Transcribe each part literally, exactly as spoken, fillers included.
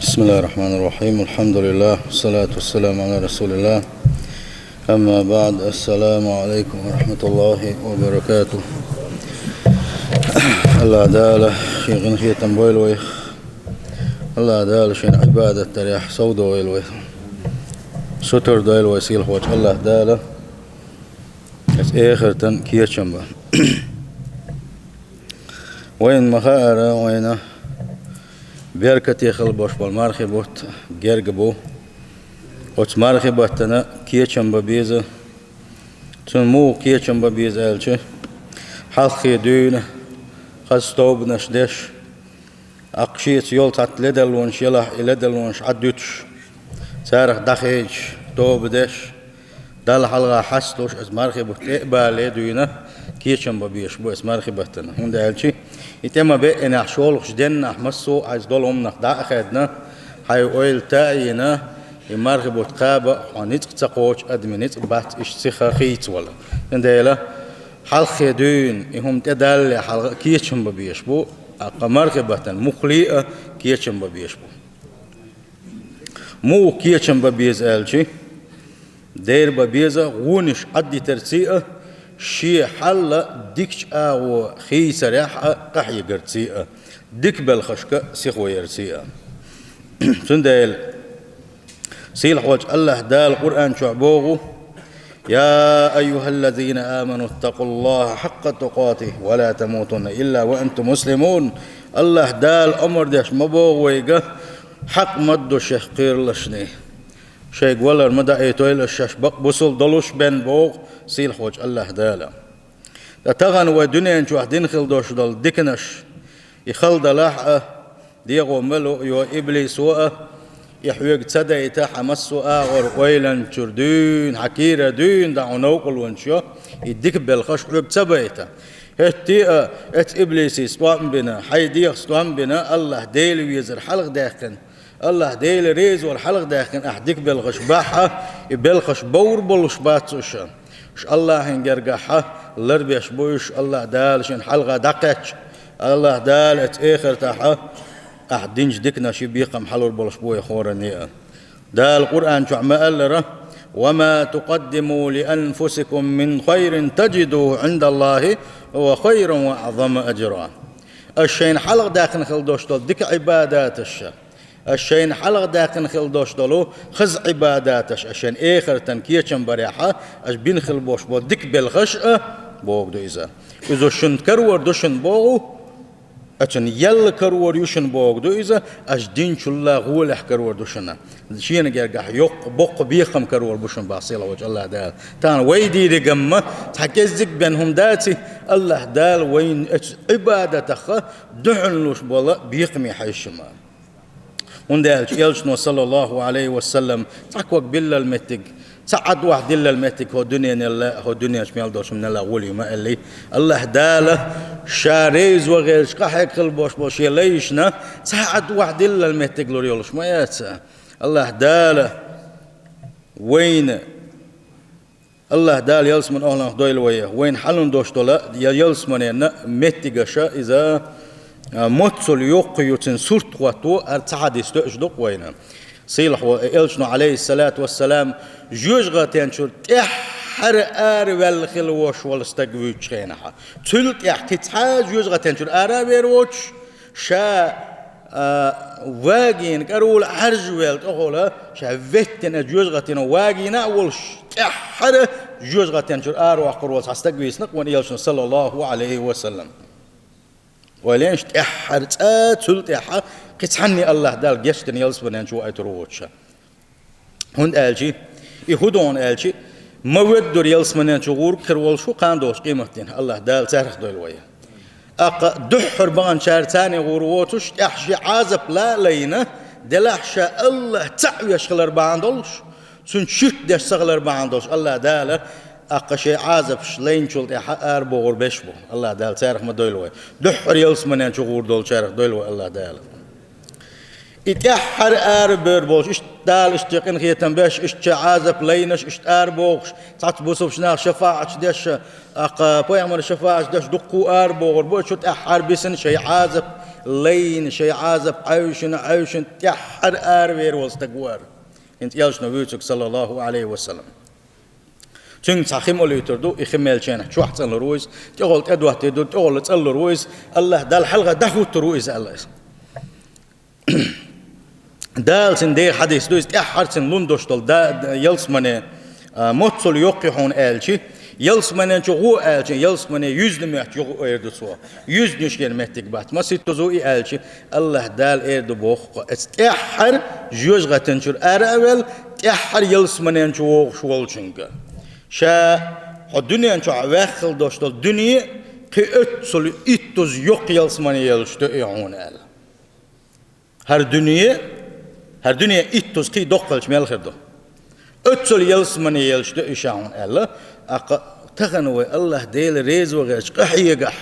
بسم الله الرحمن الرحيم. الحمد لله، والصلاة والسلام على رسول الله. أما بعد، السلام عليكم ورحمة الله وبركاته. АллахӀ Дала шен къинхетам бойла вайх. АллахӀ Дала шен Ӏибадат дарехь совдойла вай. Сутар дойла вай сийлахьволчу АллахӀ Дала. Ас эхартан кечам бан. Вайна ма-хаъара, вайна беркате хила болуш болу мархи бутт герга бу. Оцу мархи баттана кечам бан беза. Цунна муха кечам бан беза аьлча, хьалххе дуьйна хаза тобанаш деш, аккха шеца йолу цхьаьна ледарлонаш елахь, и ледарлонаш Ӏадуьтуш, царах дӀахедаш, тоба деш, Далла хьалха хьасталуш, аса мархи бутт тӀе а балале дуьйна, кечам бан безаш бу аса мархи баттана. ХӀунда аьлча и тӀе ма беъинехь, шолгӀачу деннахь массо а хьайца долу хӀуманах дӀа а хедна, хьайн ойла таийна, и мархи бутт кхаба хьо ницкъ ца кхочу адамийн ницкъ бац, иштта сиха хийцавала. Цундела хьалххе дуьйна и хӀума тӀедалале хьалха а кечам бан безаш бу, аккха мархи баттана муххале а кечам бан безаш бу. Муха кечам бан беза аьлча, дера бан беза гӀонаш Ӏаддитарций а, шен хьал дикачу агӀор хийцарехь а къахьегарций а, дика белхашка сихо ярций а. Цундела сийлахьволчу АллахӀ Дала Къуръан чохь боху: «يا أيها الذين آمنوا اتقوا الله حق تقاته ولا تموتن إلا وأنتم مسلمون». АллахӀ Дала омра деш ма боху вайга: «Хьакъ ма ду шех кхералаш». Шайга валар ма даийтойла шаьш бакъ бусалба долуш бен, боху сийлахьволчу АллахӀ Дала. Ткъа тахана вай дуьнен чохь дина хила долуш долу диканаш, и хала далахь а, дегӀо мало а йо, иблисо а, и хьоьга ца дайта, хьан массо а агӀор ойланчуьра дуьйна, хьан кийра дуьйна дӀа хьо новкъарлонаш йо, и дика белхаш хьоьга ца байта. ХӀетте а, эцу иблисе стом бина, хьайн дегӀа стом бина, АллахӀ Дела везар хьалха даьккхина, АллахӀ Дела резавар хьалха даьккхина, ахь дика белхаш бахь а, и белхаш бовр болуш бац уьш. Уьш АллахӀан гергахь ларбеш бу уьш, АллахӀ Дала шен хьалха дӀакхаьчча, АллахӀ Дала эцу эхартахь ахь динчу диканаший бекхам хьалур болуш бу вай хӀоранна а. Дала Къуръан чохь ма-аллара: «وما تقدموا لأنفسكم من خير تجدوه عند الله هو خيرا وأعظم أجرا». Аш шайна хьалха даьккхина хила долуш долу дика Ӏибадаташ, аш шайна хьалха даьккхина хила долуш долу хаза Ӏибадаташ, аш шайна эхартан кечам барехь, аш бина хила болуш болу дика белхаш а, боху ду иза. Иза шуна карор ду шуна боху, ацун ял карор ю шуна боху ду иза, аш динчул а гӀолехь карор ду шуна. Шена гергахь йоккха, боккха бекхам карор бу шуна боху сийлахьволчу АллахӀ Дала. Тахана вай дийриг ма цхьа кӀеззиг бен хӀума дац и, АллахӀ Дала вайна оцу Ӏибадатах дуьхьал луш болу бекхаме хьаьжча ма. ХӀунда аьлча элчано, саллаллаху Ӏалайхи ва саллам, цхьа ког биллал меттиг, цхьа Ӏад охьадиллал меттиг хӀо дуьненал а, хӀо дуьнен чу мел долуш хӀуманал а гӀоле ма аьллий. АллахӀ Дала ша реза ван гӀерташ къахьега хила болуш болу шен лайшна цхьа Ӏад охьадиллал меттиг лур йолуш ма яц. АллахӀ Дала вайна АллахӀ Дала ялсаман охьаланах дойла вай, вайна хьалун дош дола я ялсаманенна меттигаша иза, а, моццул йоккха ю цуьнан сурт хӀотто, ара цхьа хьадис тоьуш ду-кх вайна. Сийлахьво элчано, Ӏалайхиссалату вассалам, жоьжахатен чуьра тӀаьххьара араваьлла хила вош волу стаг вуьйцучу хенахь, цул тӀаьхьа кхин цхьа а жоьжахатен чуьра ара а вер воцуш, ша, а, вагийна кӀарула Ӏаьржа ваьлла тӀехула, ша веттина жоьжахатино вагийна а волуш, тӀаьххьара жоьжахатен чуьра араваккхар волу цхьа стаг вийцина-кх вайна элчано, саллаллаху Ӏалайхи ва саллам. Ойла еш, тӀаьххьара цкъа цул тӀаьхьа кхин цхьанне АллахӀ Дала гечдина ялсаманен чу вайтур воцуша. ХӀунда аьлча, и хӀун ду хьуна аьлча, ма веддара ялсаманен чу гӀур хир волуш ву кхана долчу къематдийнахь, АллахӀ Дала царах дойла вай. Аккха дуьххьара баханчара царна гӀур воцуш, тӀаьхьа шен Ӏазап ла а лайна, делахь ша АллахӀ цхьаъ веш хилар бахьана долуш, цуьнца ширк деш ца хилар бахьана долуш, АллахӀ Дала аккха шен Ӏазапаш лайначул тӀаьхьа арабохур беш бу. АллахӀ Дала царах ма дойла вай. Дуьххьара ялсаманен чу гӀур долчарах дойла вай АллахӀ Дала. И тӀаьххьара арабер болуш, иштта Дала иштта къинхетам беш, иштта Ӏазап лайнаш, иштта арабохуш, цхьацца бусулбачу наха шафаӀаташ деш, аккха пайхамар шафаӀаташ деш дуккха арабохур бу, чу тӀаьххьара бисина шайн Ӏазап лайна, шайн Ӏазап Ӏовшина, Ӏовшина, тӀаьххьара аравер вола стаг вар. ХӀинца элчано вуьйцург, саллаллахӀу Ӏалайхи ва саллам. Цуьнга цхьа хи молуьйтур ду, и хи мелча чохь цӀанлур ву иза, тӀехула тӀедоттийр ду, тӀехула цӀанлур ву иза, АллахӀ Далла хьалха дӀахӀуттур ву иза аьлла иза. Дала цуьнан деха хьадис ду иза, тӀаьххьара цуьнан лун долуш долу да-, ялсамане, а, моццул йоккхий хьуна аьлча, ялсаманен чу гӀо аьлча, ялсамане юьзна моьтту юкъа эр ду цо. Юьзна йиш йолу меттиг бац, масийтта зу и аьлча, АллахӀ Дала эр ду боху-кх, оцу тӀаьххьара жоьжахатин чуьра ара а ваьлла, тӀаьххьара ялсаманен чу вогӀуш волчуьнга. Ша хьо дуьнен чохь ваьхна долуш долу дуьне кхин оццул иттаза йоккха ялсамане елча ду и хьуна аьлла. ХӀара дуьне, хӀара дуьне иттаза кхин доккха хилча мел хир ду? Оццул ялсамане елча ду и ша хьуна аьлла. ТӀаккха тахана вай АллахӀ Дела реза ван гӀерташ къахьегахь,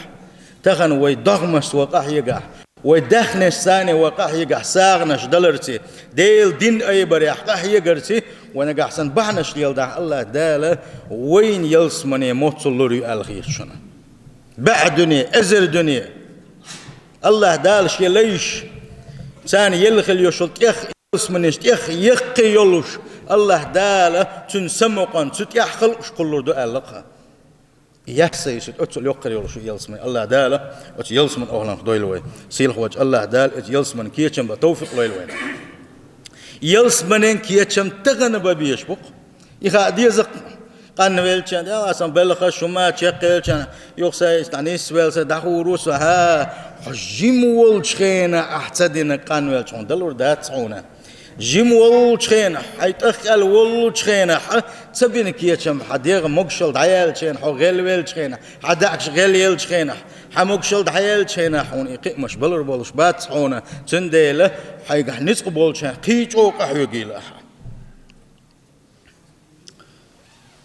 тахана вай догӀмашца ван къахьегахь, вай даьхнашца ван къахьегахь, сагӀанаш даларций, Делан дин айбарехь къахьегарций, вай нагахь санна бахьанаш леладахь, АллахӀ Дала вайна ялсамане моццул лур ю аьлла хета шуна. БӀе дуьне, эзар дуьне. АллахӀ Дала Шен лайш, царна елла хила йолуш йолу тӀех ялсаманеш, тӀех яккхий йолуш, АллахӀ Дала цуьнан самукъан цу тӀехь халкъаш кхуллур ду аьлла-кх. Яхса йисуьйту оццул йоккхар йолуш ю ялсамане. АллахӀ Дала оцу ялсаманин охӀланах дойла вай. Сийлахь волчу АллахӀ Дала оцу ялсаманин кечам бан товфикъ лойла вайна. Ялсаманин кечам тахана бан безаш бу-кх. И хаа деза-кх, къанвеллачу хенахь, дела сан белхаш, хӀума чекхъеллачу хенахь, юха сан иштта нисвелла, сан дӀахур ву со, хьа, хьо жима волчу хенахь ахь ца динарг къанвелча хьуна далур дац хьуна. Жима волчу хенахь, хьайн тӀехкъаьлла волчу хенахь, ца бина кечам хьан дегӀ могушалла дӀаяьллачу хенахь, хьо гӀелвеллачу хенахь, хьан даьӀахкаш гӀелъеллачу хенахь, хьан могушалла дӀаяьллачу хенахь, хьуна и кхиамаш балур болуш бац хьуна, цундела хьайгахь ницкъ болчу хенахь кхин чӀогӀа къахьоьгийла ахьа.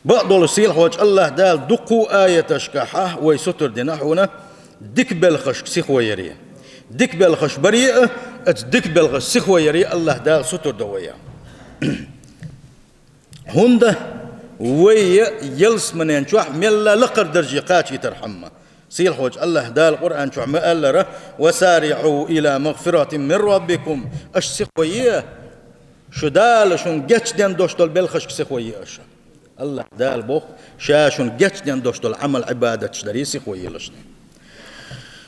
Бакъдолу сийлахь волчу АллахӀ Дала дуккха а аяташкахь вай сутар дина хьуна дика белхашка сихо яре. Дика белхаш баре а, оцу дика белхаш сихо яре АллахӀ Дала сутар до вай. ХӀунда вай ялсаманен чохь мелла лакхара дарже кхачийтархьама. Сийлахь волчу АллахӀ Дала Къуръан чохь ма-аллара: «Ва сариӀу ила магфиратин мин раббикум». Аша сихо е, шу Дала шуна гечден долуш долу белхашка сихо е аша. АллахӀ Дала боху, Ша шуна гечден долуш долу Ӏамал-Ӏибадаташ даре сихо елаш.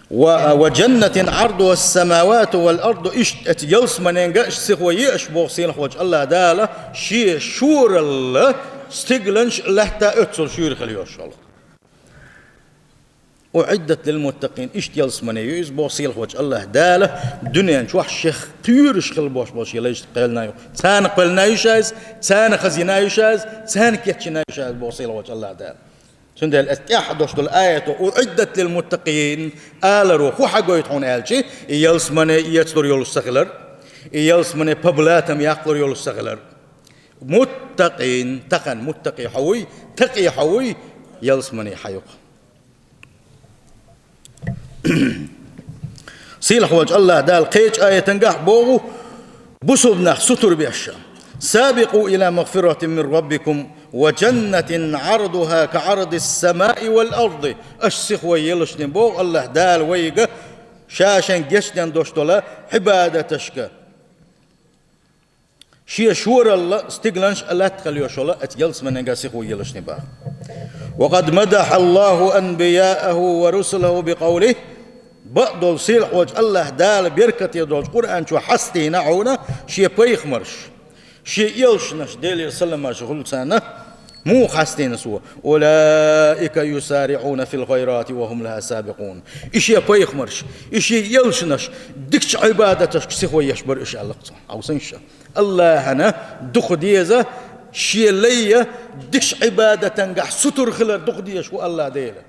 «Ва, ва жаннатин Ӏардуха ас-самавату вал арду», иштта оцу ялсаманенга аша сихо е аша боху сийлахь волчу АллахӀ Дала, Шен шоралла стигланаш а, латта а оццул шуьйра хила йолуш йолу. «УӀиддат лил муттакъин», иштта ялсамане ю иза боху сийлахь волчу АллахӀ Дала, дуьнен чохь Шех кхоьруш хила болуш болу Шен лайшна кхоьллина ю. Царна кхоьллина ю Ша иза, царна хазйина ю Ша иза, царна кечйина ю Ша иза боху сийлахь волчу АллахӀ Дала. Цундела оцу тӀехь долуш долу аято «УӀиддат лил муттакъин» аларо хӀун хьагойту хьуна аьлча, и ялсамане эцалур йолуш ца хилар, и ялсамане паб латам яккхалур йолуш ца хилар. Муттакъин, тахана муттакъи хьо вуй, такъи хьо вуй, ялсамане хьан ю-кх. Сийлахь волчу АллахӀ Дала кхечу аятангахь боху, бусулба нах сутур беш: «Сабикъу ила магфиратин мин раббикум ва жаннатин Ӏардуха ка Ӏардис самаи вал арди». Аша сихо елашни боху АллахӀ Дала вайга, Ша шайн гечден долуш долу Ӏибадаташка. Шен шоралла стигланаш а, латта хила йолуш йолу оцу ялсаманенга сихо елашни боху. «Ва къад мадахьа Аллаху анбияаху ва русулаху би къавлихи», бакъдолу сийлахь волчу АллахӀ Дала беркате долчу Къуръан чу хьастийна хьуна Шен пайхамарш, Шен элчанаш, Делера саламаш хуьлда царна, муха хьастийна Цо: «Улаика юсариӀуна фил хайрати ва хум лаха сабикъун». И Шен пайхамарш, и Шен элчанаш дикачу Ӏибадаташка сихо еш бара уьш аьлла-кх Цо. Хьовсийша. АллахӀана дукха деза, Шен лайна дикачу Ӏибадатангахь сутур хилар дукха дезаш ву АллахӀ Дела.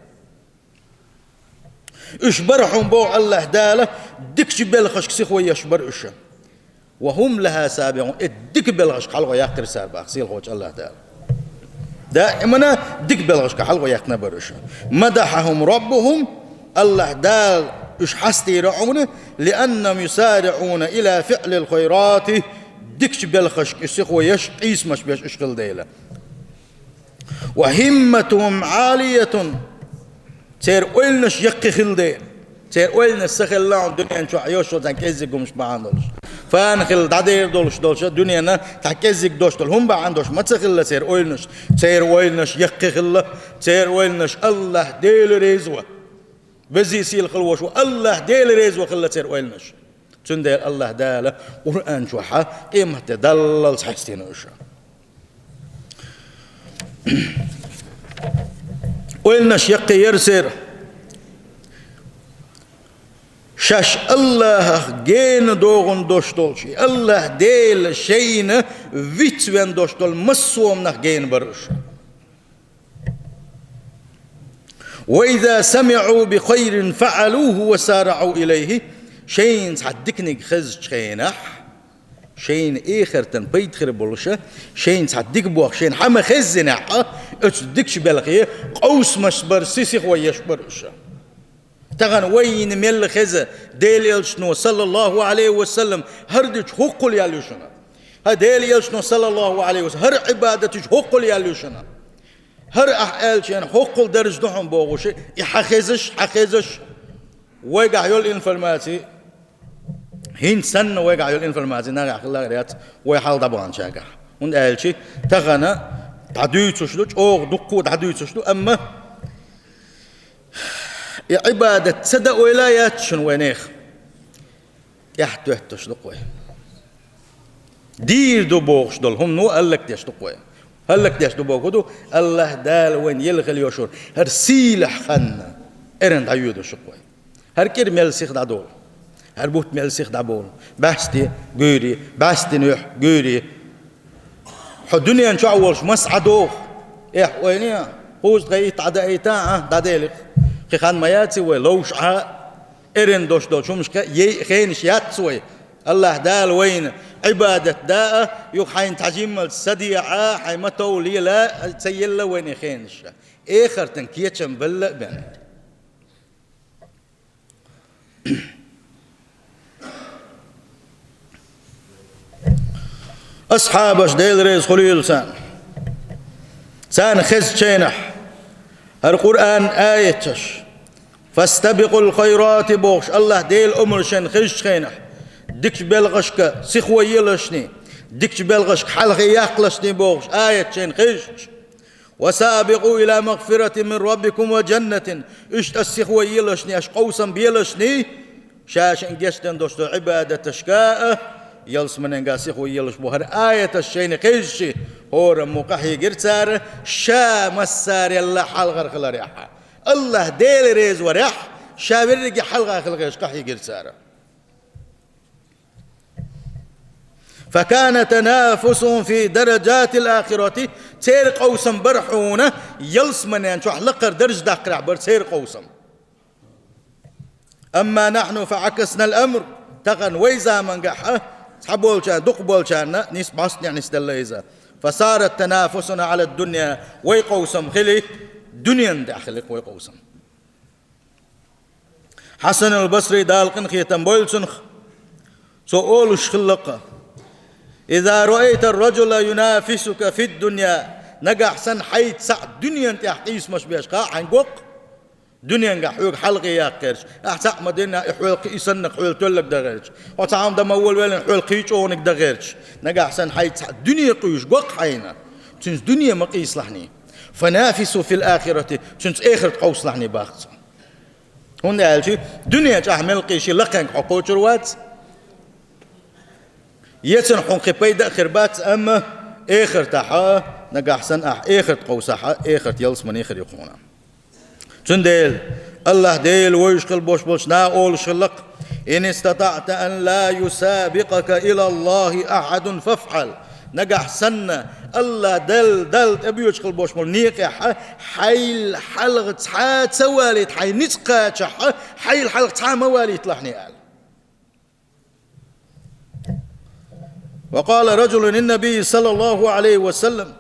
Уьш бара хьуна боху АллахӀ Дала, дикачу белхашка сихо еш бара уьш. «Ва хум лаха сабикъун», и дика белхашка хьалхо яьккхира цара боху сийлахь волчу АллахӀ Дала. Даимана дика белхашка хьалхо яьккхина бара уьш. «Мадахьахум раббухум», АллахӀ Дала уьш хьастийра хьуна, «лианнахум юсариӀуна ила фиълил хайрати», дикачу белхашка уьш сихо еш, къийсамаш беш уьш хилла дела. «Ва химматухум Ӏалиятун», церан ойланаш яккхий хилла дела. Церан ойланаш ца хилла хьуна дуьнен чохь йолуш цхьа кӀеззиг хӀумнаш бахьана долуш. Фана хилла дӀадер долуш долуш, дуьненан цхьа кӀеззиг дош долу хӀума бахьана долуш ма ца хилла церан ойланаш. Церан ойланаш яккхий хилла, церан ойланаш АллахӀ Дела реза ван. Везий сийлахь волуш ву АллахӀ Дела реза ван хилла церан ойланаш. Цундела АллахӀ Дала Къуръан чохь къематде даллалц хьестина уьш. Ойланаш яккхий яра церан. Шаьш АллахӀах гена догӀун долуш долчу, АллахӀ Дела шайна вицвен долуш долу массо а хӀуманах гена бара уьш. وإذا سمعوا بخير فعلوه وسارعوا إليه. Шайна цхьа диканиг хезачу хенахь, шайна эхартан пайда хир болуша, шайна цхьа дика боху, шайна хьан ма хеззинехь а, оцу дикачу белхе къовсамаш бара, сисихо еш бара уьш. Тахана вайна мелла хеза, Делан Элчано, саллаллаху Ӏалайхи ва саллам, хӀара дича хӀоккхул ял ю шуна. ХӀа, Делан Элчано, саллаллаху Ӏалайхи ва саллам, хӀара Ӏибадат дича хӀоккхул ял ю шуна. ХӀара ахь аьллачу хӀоккхул дарж ду хьуна бохуш, и хьан хезаш, хьан хезаш. Вайгахь йолу информаци, хӀинца санна вайгахь йолу информаци нагахь хилла гӀерта яц вай хьал дӀабаханчагахь. ХӀунда аьлча тахана дӀадуьйцуш ду, чӀогӀа дуккха а дӀадуьйцуш ду, амма и Ӏибадат ца дан ойла яц шуна вайнех. ТӀаьхьатоьттуш ду-кх вай. Дийр ду бохуш долу хӀумано хӀаллакдеш ду-кх вай. ХӀаллакдеш ду боху ду, АллахӀ Дала вайна елла хила йошура, хӀара сийлахь хан эрна дӀайоьдуш ю-кх вай. ХӀара кӀира мел сиха дӀадолу, хӀара бутт мел сиха дӀаболу, бӀаьсте гуьйре, бӀаьсте нуьхь гуьйре. Хьо дуьнен чохь волуш маса Ӏа доху? Эхь, ойне, кхузткъе итт Ӏа даийта, а, дӀаделира. Кхин хан ма яций вай, ловш Ӏа, эрна долуш долчу хӀумашка яйа хенаш яц вай. АллахӀ Дала вайна Ӏибадат даа, юха хьайна цхьа жиммалц са деа, хьайн ма товла лела ца елла вайна и хенаш. Эхартан кечам белла а бен. Асхьабаш, Дела реза хуьлийла царна, царна хезачу хенахь, хӀара Къуръан аяташ, «فاستبقوا الخيرات» бохуш, АллахӀ Делан омра шайна хезачу хенахь, дикачу белхашка сихо елашний, дикачу белхашка хьалхе яккхалашний бохуш аят шайна хезча, «وسابقوا إلى مغفرة من ربكم وجنة». Иштта сихо елашний, аша къовсам белашний, ша шайна гечдан долуш долу Ӏибадаташка а, ялсаманенга сихо елаш бу. ХӀара аяташ шайна хезча, хӀораммо къахьийгира цара, ша массарелла хьалхара хиларехь, АллахӀ Дела реза варехь, ша верриге хьалха хила гӀерташ къахьийгира цара. «فكان تنافسهم في درجات الآخرة». Церан къовсам бара хьуна, ялсаманен чохь лакхара дарж даккхарехь бара церан къовсам. «أما نحن فعكسنا الأمر». Тахана вай замангахь а, цхьаболчарна, дукхаболчарна нисбӀостанехь нисделла иза. «فصارت تنافسنا على الدنيا». Вай къовсам хили, дуьнен тӀехь хили вай къовсам. Хьасанул Басри, Дала къинхетам бойла цунах, цо олуш хилла-кх: «إذا رأيت الرجل ينافسك في الدنيا», нагахь санна хьайца цхьаъ дуьнен тӀехь къийсамаш беш хаа хьайна го-кх, дуьненгахь хьоьга хьалхе яккха гӀерташ, ахь цхьаъ ма дина, и хьоьл кхин санна хьоьл тоьлларг дан гӀерташ, хьо цхьа хӀума дан ма волавеллина, хьоьл кхин чӀогӀаниг дан гӀерташ, нагахь санна хьайца цхьаъ дуьне къуьйсуш го-кх хьайна, цуьнца дуьне ма къийсалахьний. «فنافسوا في الآخرة», цуьнца эхарт къовсалахьний бах цо. ХӀунда аьлча дуьне чохь мел къийсий, лакхенга хьо кхочур вац. Эцна хьуна кхин пайда а хир бац, амма эхартахь а, нагахь санна ахь эхарт къовсахь а, эхарт ялсамане хир ю хьуна. Цундела АллахӀ Дела вевзаш хила бохуш болчу наха олуш хилла-кх: «إن استطعت أن لا يسابقك إلى الله أحد فافعل». Нагахь санна АллахӀ Далла, Далла тӀебоьдуш хила бохуш болу некъехь а, хьайл хьалха цхьа а ца валийта, хьайн ницкъ кхачахь а, хьайл хьалха цхьа а ма валийталахьний аьлла. «وقال رجل للنبي صلى الله عليه وسلم».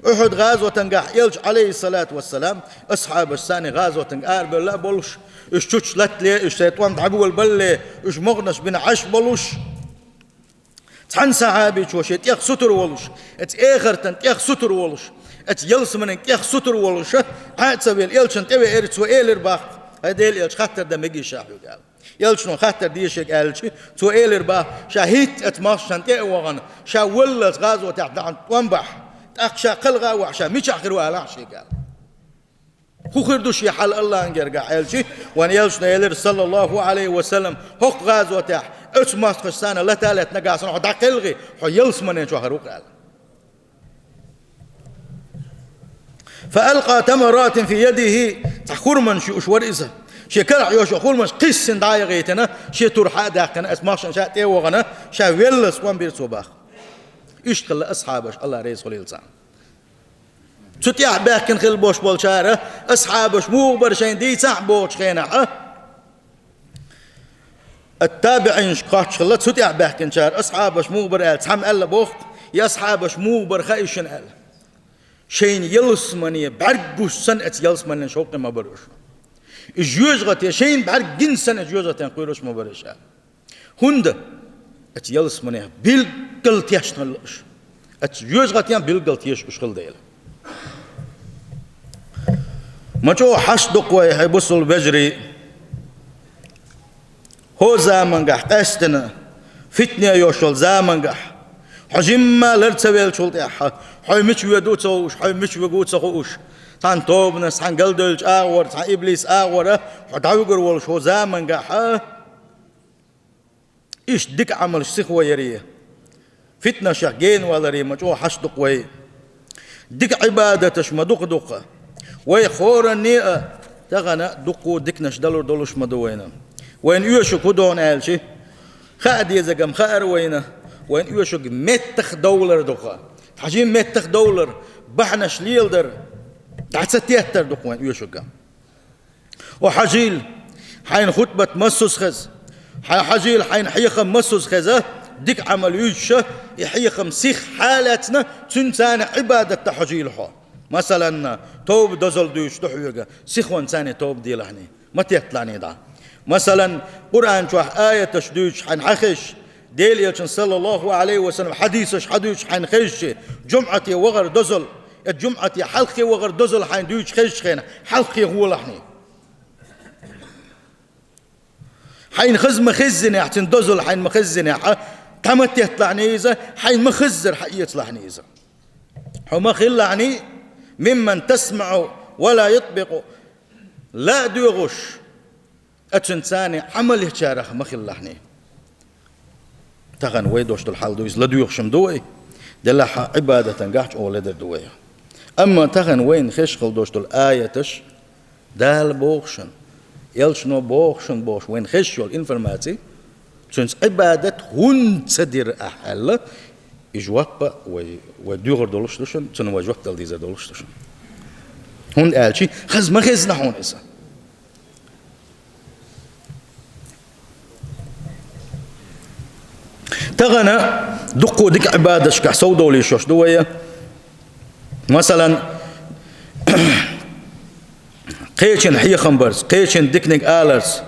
Ухьуд гӀазотангахь Элча, Ӏалайхиссалату вассалам, асхьабаш санна гӀазотанга арабевлла а болуш, уьш чучча латтале, уьш шайн тӀом дӀаболабалале, уьш могӀанаш бина Ӏаш болуш, цхьана сахьабичо шен тӀех сутара волуш, оцу эхартан тӀех сутара волуш, оцу ялсаманин тӀех сутара волуш, Ӏа а ца велла, Элчанна тӀевеара, цо элира бах-кх: Хьай Делан элча, хаттар дан мегий ша хьоьга аьлла. Элчано хаттар дийшийга аьлча, цо элира бах, ша хӀинцца оцу массанна тӀе а вахана, ша веллалц гӀазотехь даьхна тӀом бахь, тӀаккха ша кхалха а вахь, ша мичахь хир ву алахь шега аьлла. ХӀун хир ду шен хьал Аллахьан гергахь аьлча, вайн элчано элира, саллаллаху Ӏалайхи ва саллам, хӀокху гӀазотехь оцу мостагӀчаца лата а лаьтта нагахь санна хьо дӀакхелхи, хьо ялсамане чохь хир ву-кх аьлла. فألقى تمرة في يده, цхьа хурманаш юуш вара иза. Шен карахь йолчу хурманаш кхиссина дӀа а яхийтина, шен тур схьа а даьккхина, оцу массанна ша тӀе а вахана, ша веллалц тӀом бира цо бах. Иштта хилла асхьабаш, Аллах реза хуьлийла царна. Цу тӀехь баьхкина хилла болуш болчара, асхьабаш муха бара шайна дийцахь а бохучу хенахь, ат-табиӀинашка хоттуш хилла, цу тӀехь баьхкинчара, асхьабаш муха бара аьлла, цхьамма аьлла боху, и асхьабаш муха бара хаьий шуна аьлла. Шайна ялсамане бӀаьрг гуш санна, оцу ялсаманен шовкъе ма бара уьш. И жоьжахате шайна бӀаьрг гина санна, оцу жоьжахатен кхоьруш ма бара уьш аьлла. ХӀунда? Оцу ялсаманех билггал тешна хилла уьш. Оцу жоьжахатен билггал тешаш уьш хилла дела. Ма чӀогӀа хьашт ду-кх вай, хьай бусалба вежарий. ХӀокху заманчохь къаьсттина фитне йолуш йолу заманчохь, хьо жимма лар ца веллачул тӀаьхьа, хьо мича воьду а ца хууш, хьо мича вуьгу а ца хууш, цхьана тобанан, цхьана галдевллачу агӀор, цхьана иблисан агӀора хьо дӀавуьгур волуш хӀокху заманчохь, иштта дика Ӏамалш сихо яре, фитнашех генаваларе ма чӀогӀа хьашт ду-кх вай. Дика Ӏибадаташ ма дукха ду-кх. Вай хӀоранне а тахана дуккха а диканаш далур долуш ма ду вайна. Вайна оьшург хӀун ду аьлча, хаа дезарг-м хаьара вайна, вайна оьшург меттах довлар ду-кх. Хьажин меттах довлар, бахьанаш леладар, дӀа ца теттар ду-кх вайна оьшург-м. О, хьажийла, хьайна хутбат массаза хеза, хьан хьажийла, хьайна хьехам массаза хеза, дика Ӏамал юьйцуша, и хьехам сихха лаьцна, цуьнан царна Ӏибадат дан хьажийла хьо. Масалан, тоба дозалла дуьйцуш ду хьоьга, сихонца царна тоба делахьний, ма тетталахьний дӀа. Масалан, Къуръан чохь аяташ дуьйцуш хьайна хьан хезаш, Делан элчан, саллаллаху Ӏалайхи ва саллам, хьадисаш хьан дуьйцуш хьайна хезчи, жумӀате вахар дозалла, я жумӀате хьалххе вахар дозалла хьайна дуьйцуш хезчу хенахь, хьалххе гӀолахьний. Хьайна хаза ма хеззинехь, цуьнан дозалла хьайна ма хеззинехь, дӀа ма тетталахьний иза, хьайна ма хаззара хьаэцалахьний иза. Хьо ма хилалахьний, мимман тасмаӀу ва ла ютбикъу, ла а доьгӀуш, ткъа цуьнца царна Ӏамал ечарах ма хилалахьний. Тахана вай долуш долу хьал ду иза, ладоьгӀуш-м ду вай, делахь а Ӏибадатан гахь чӀогӀа ледар ду вай. Амма тахана вайна хезаш хила долуш долу аяташ, Дала боху шуна, элчано боху шуна бохуш вайна хезаш йолу информаци, цуьнца Ӏибадат хӀунда ца дира ахь аьлла, и жоп а вай, вай доьгӀур долуш ду шуна, цунна вай жоп дала дезар долуш ду шуна. ХӀунда аьлча хаза ма хезна хьуна иза. Тахана дуккха а дика Ӏибадаташкахь совдовлийш йолуш ду вай. Масалан, кхечун хьехам барца, кхечун диканиг аларца,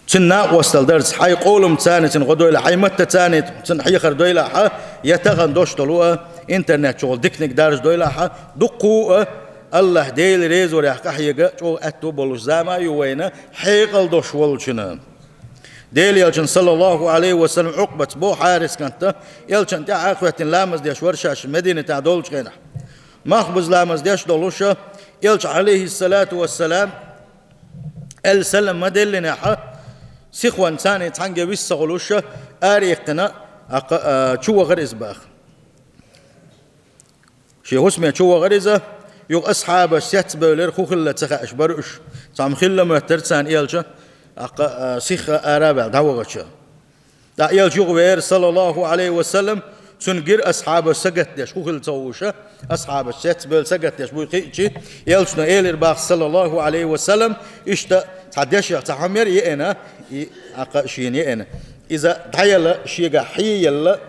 цуьнан накъосталла дарца, хьайн къоламца царна цуьнан гӀо дойла, хьайн маттаца царна цуьнан хьехар дойла ахь, я тахана долуш долу а, интернет чухула диканиг даржа дойла ахь, дуккха а Аллахь Делан резаварех къахьега чӀогӀа аьтто болуш зама а ю вайна, хьекъал долуш волчунна. Делан элчан, саллаллаху Ӏалайхи ва саллам, Ӏукъбаца боху, Хьарис кӀанта, элчанна тӀаьхьа а хӀоьттина ламаз деш вара ша Мединатехь долчу хенахь. Мах буза ламаз деш долуша, элча, Ӏалайхиссалату вассалам, аьлла салам ма деллинехь, сихонца царна цхьаьнгге виса ца хуьлуша, араиккхина, аккха, а, чу вахара иза баха. Шен хӀусаме чу вахара иза, юха асхьабаш цецбевлира, хӀун хилла ца хаьаш бара уьш. Цхьамма хилла моьттура царна элча, аккха, а, сиха ара а ваьлла дӀавахача. ТӀаккха элча юха веара, саллаллаху Ӏалайхи ва саллам, цунна гира асхьабаш сагатдеш, хӀун хилла ца хууша, асхьабаш цецбевлла сагатдеш буй кхиъчи, элчано элира баха, саллаллаху Ӏалайхи ва саллам, иштта цхьа дешех цхьа хӀума яра еана, и, аккха, шена еана. Иза дӀаяла, шегахь хьеяла,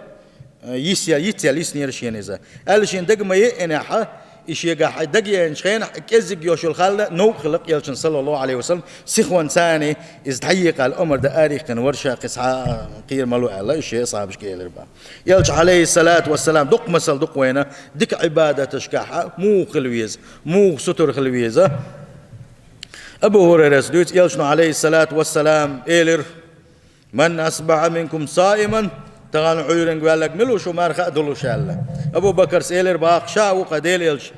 Э, йис я-, йиц яла йиснера шена иза. Аьлла шена дага ма еъинехь, и шегахь дага еанчу хенахь, кӀеззиг йолуш йолу хала новкъа хилла-кх элчан, саллаллаху Ӏалайхи ва саллам, сихонца царна иза дӀаекъала омра дан араиккхина вара ша, кхин цхьа а кхера ма ло аьлла, и шен асхьабашка элира баха. Элча, Ӏалайхиссалату вассалам, дукха масал ду-кх вайна, дика Ӏибадаташкахь муха хила веза, муха сутара хила веза. Абу Хурайрас дуьйцу, Элчано, Ӏалайхиссалату вассалам, элира: «Ман асбахьа минкум саиман», тахана Ӏуьйранга ваьлларг мила ву шу марха а долуш аьлла. Абу Бакарс элира боху: «Ша а ву-кх, Делан Элча».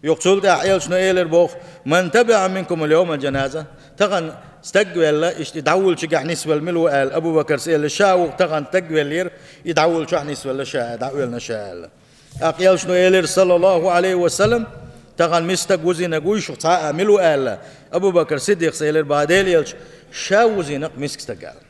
Юха цул тӀаьхьа Элчано элира боху: «Ман табиӀа минкум ал-йовма жаназа». Тахана стаг велла, иштта и дӀавуллучу гахь нисвелла мила ву аьлла, Абу Бакарс элира: «Ша а ву-кх, тахана стаг веллера, и дӀавуллучохь нисвелла ша, дӀаоьллина ша», аьлла. ТӀаккха Элчано элира, саллаллаху Ӏалайхи ва саллам: «Тахана миска стаг вузийнарг вуй шух цхьа а мила ву?» аьлла. Абу Бакар Сиддикъас элира боху: «Делан Элча, ша вузийна-кх миска стаг», аьлла.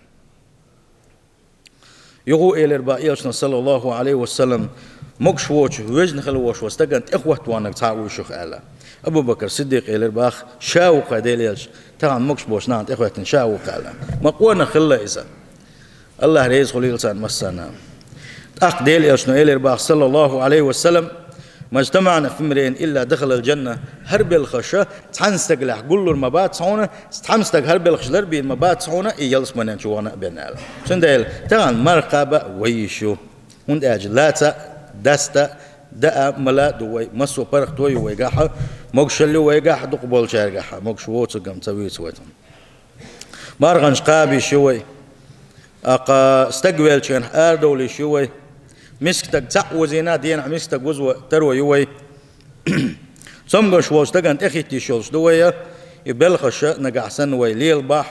Юха элира боху Элчано, саллаллаху Ӏалайхи ва саллам: «Могуш воцуш, везна хилла волуш волу стагана тӀехӀоттавеннарг цхьа а вуй шух?» аьлла. Абу Бакар Сиддикъа элира боху: «Ша а ву-кх, Делан Элча, тахана могуш болчу нахана тӀехӀоьттина ша а ву-кх», аьлла. Ма къонах хилла иза. АллахӀ реза хуьлийла царна массарна. ТӀаккха Делан Элчано элира боху, саллаллаху Ӏалайхи ва саллам: «Ма жтамаӀа фимриин илла дахалал жанна». ХӀара белхаш цхьана стагехь гуллур ма бац хьуна, цхьана стага хӀара белхаш ларбийр ма бац хьуна, и ялсаманен чу вахана а бен аьлла. Цундела тахана марха кхаба а вай йиш ю. ХӀунда аьлча лаца а, даста а, даа а, мала а ду вай, массо а паргӀато ю вайгахь, могушалла ю вайгахь, дукхахболчаьргахь, могуш воцург-м ца вуьйцу вай цунна. Марханаш кхаба йиш ю вай. ТӀаккха стаг веллачу хенахь арадовла йиш ю вай. Миска стаг цхьаъ вузийна, денахь миска стаг вузо таро ю вай. Цомгуш волчу стагана тӀехӀитта йиш йолуш ду вай, и белхаш нагахь санна вай лелабахь,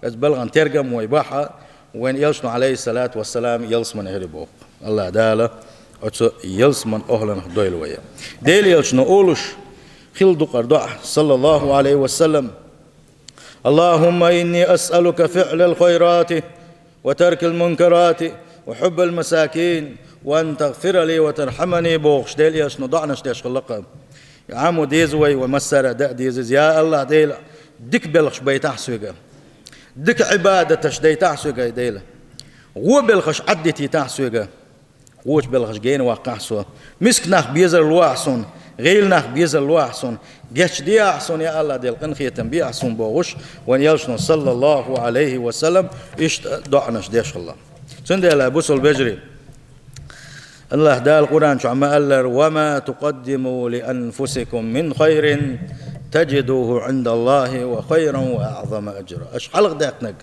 оцу белхан тергам вай бахь, вайн Элчано, Ӏалайхиссалату вассалам, ялсамане хир ю боху. АллахӀ Дала оцу ялсаманин охӀланах дойла вай. Делан Элчано олуш хилла ду-кх хӀара доӀа, саллаллаху Ӏалайхи ва саллам: «Аллахумма инни асъалука фиълал хайрати ва таркал мункарати ва хьуббал масакин ва ан тагъфира ли ва тархьамани», бохуш, Делан Элчано доӀанаш деш хилла-кх. Ӏамо деза вай, вай массара а даа деза иза: «Я АллахӀ Дела, дика белхаш байтахь соьга, дика Ӏибадаташ дайтахь соьга, Дела, вон белхаш Ӏаддитийтахь соьга, вочу белхаш гена ваккхахь со, миска нах безар лохьа суна, гӀийла нах безар лохьа суна, гечдехьа суна, я АллахӀ Дела, къинхетам бехьа суна», бохуш, вайн Элчано, саллаллаху Ӏалайхи ва саллам, иштта доӀанаш деш хилла. Цундела, бусалба вежарий, АллахӀ Дала Къуръан чохь ма-аллара: «Ва ма тукъаддиму ли анфусикум мин хайрин таджидуху ӀиндаллахӀи ва хайран ва аӀзама аджра». Аша хьалха даьккхинарг,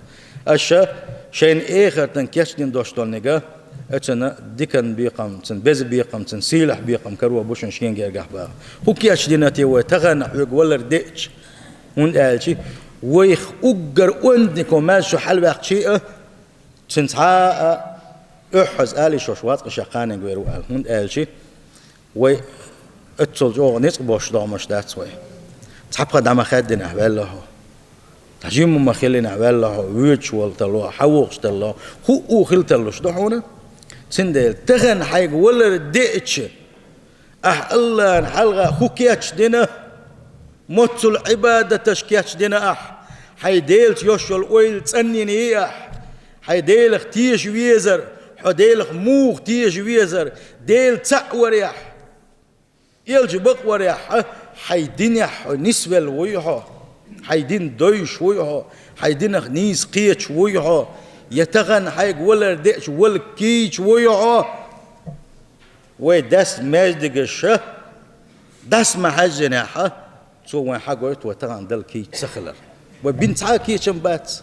аша шайна эхартан кечдина долуш долниг, оцунна дикан бекхам, цунна беза бекхам, цунна сийлахь бекхам каро бу шуна шен гергахь боху. ХӀун кечдина те вай тахана хьоьга валар деъча? ХӀунда аьлча вайх уггар онда никъ маьжжа хьалаваьккхича а, цуьнан цхьа а оьхьаза ала йиш йолуш вац-кх ша кханенга вер ву аьлла. ХӀунда аьлча вай оццул чӀогӀа ницкъ болуш догӀмаш дац вай. Цхьа пхи дӀа ма хаьддинехь ваьлла хьо, цхьа жимма ма хиллинехь ваьлла хьо, воьдуш волу тарло, хьан вохуш тарло, хӀуъу хила тарлуш ду хьуна. Цундела тахана хьайга валар деъча, ахь АллахӀна хьалха хӀун кечдина, моццул Ӏибадаташ кечдина ахь, хьайн Делаца йолуш йолу ойла цӀанйина йий ахь, хьайн Делах теша везар, хьо Делах муха теша везар, Дела цхьаъ варехь, Элча бакъ варехь, хьайн динехь хьо нисвелла вуй хьо, хьайн дин довзуш вуй хьо, хьайн динах нийса кхеташ вуй хьо, я тахана хьайга валар деъча вала кийча вуй хьо? Вай даьсса маьждигаш дӀаса ма хьаьжжинехь, цо вайн хьагойту вай тахана Далла кийча ца хилар. Вай бина цхьа а кечам бац.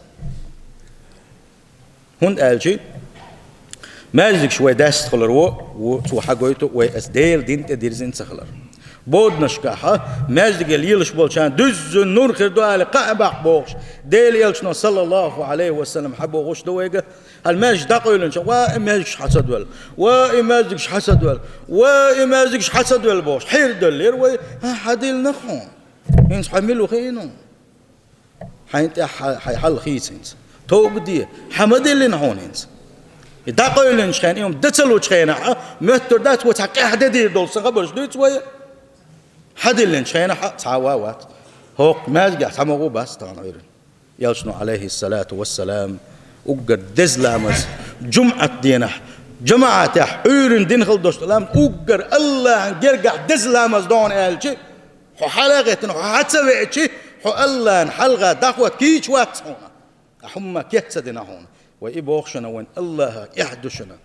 ХӀунда аьлча маьждигаш вай даьсса хилар ву, ву, цо хьагойту вай аса Делан дин тӀе дирзина ца хилар. Боданашкахь маьждиге лелаш болчарна дуьззина нур хир ду аьлла, кхаъ баккха бохуш, Делан Элчано, саллаллаху Ӏалайхи ва саллам, хьабохуш ду вайга. Хьан маьждиг дӀакъевлинчу, ва и маьждигаш хьан ца доьлла, ва и маьждигаш хьан ца доьлла, ва и маьждигаш хьан ца доьлла бохуш, хьера доьллера вай, хьан хьан диллина хьуна? ХӀинца хьо мила ву хиъна хьуна? Хьайна тӀехь хьай хьал хийца хӀинца. Тоба де, хьан ма диллина хьуна хӀинца? И дӀакъевлинчу хенахь, и хӀума дан ца лучу хенахь, моьттур дац вай цхьа къаьхьа де дийр долу сан хабарш дуьйцу вай? Хьан диллинчу хенахь цхьа а ван вац. ХӀокху маьждигехь цхьа ма гӀо бац тахана Ӏуьйранна. Элчано, Ӏалайхиссалату вассалам, уггар деза ламаз, жумӀат денахь, жамаӀатехь Ӏуьйранна дина хила долуш долу ламаз, уггар АллахӀан гергахь деза ламаз ду хьуна аьлча, хьо хьала а гӀеттина, хьо хьан ца веача, хьо АллахӀна хьалха дӀахӀотта кийча вац хьуна. Ахь хӀумма кеца ца дина хьуна. Вай и боху шуна вайн АллахӀах эхь ду шуна.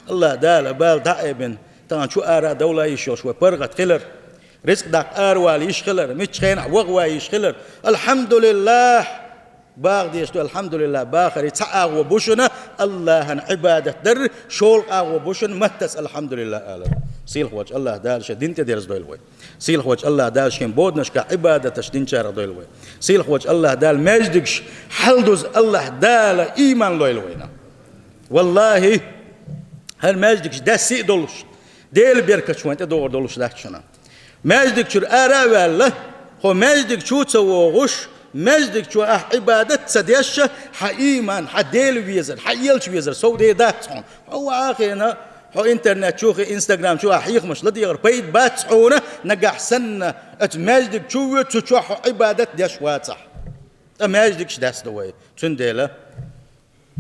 АллахӀ Дала бала дӀа а эбина, тахана чу ара а довла йиш йолуш вай паргӀат хилар. Рицкъ даккха аравала йиш хилар, мичча хенахь ваха ван йиш хилар. Алхьамдулиллахь! Баха дезаш ду, алхьамдулиллахь, бахарий цхьа агӀо бу шуна, Аллахьан Ӏибадат дар, шолгӀа агӀо бу шуна, маттаца алхьамдулиллахь алар. Сийлахьволчу Аллахь Дала шен дин тӀе дерзадойла вай. Сийлахьволчу Аллахь Дала шен боданашкахь Ӏибадаташ динчарах дойла вай. Сийлахьволчу Аллахь Дала маьждигаш хьалдуза Аллахь Дала ийман лойла вайна. Валлахьи, хӀара маьждигаш даьсса а долуш, Делан беркаташ вайна тӀедогӀур долуш дац шуна. Маьждиг чуьра ара а ваьлла, хьо маьждиг чу а ца вогӀуш, маьждиг чу ахь Ӏибадат а ца деш, хьан ийман, хьан Дела везар, хьан элча везар сов де дац хьуна. Хьо ваха а хиъна, хьо интернет чу хи, Instagram чу ахь хьехамаш ладегӀар пайда бац хьуна, нагахь санна оцу маьждиг чу а воь, цу чохь хьо Ӏибадат деш вацахь. Ткъа маьждигаш даьсса ду вай. Цундела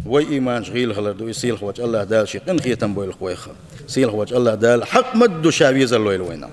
вай ийманаш гӀийла хилар ду, и сийлахьволчу Аллахь Дала шен къинхетам бойла вайх. Сийлахьволчу Аллахь Дала хьакъ ма-дду ша везар лойла вайна.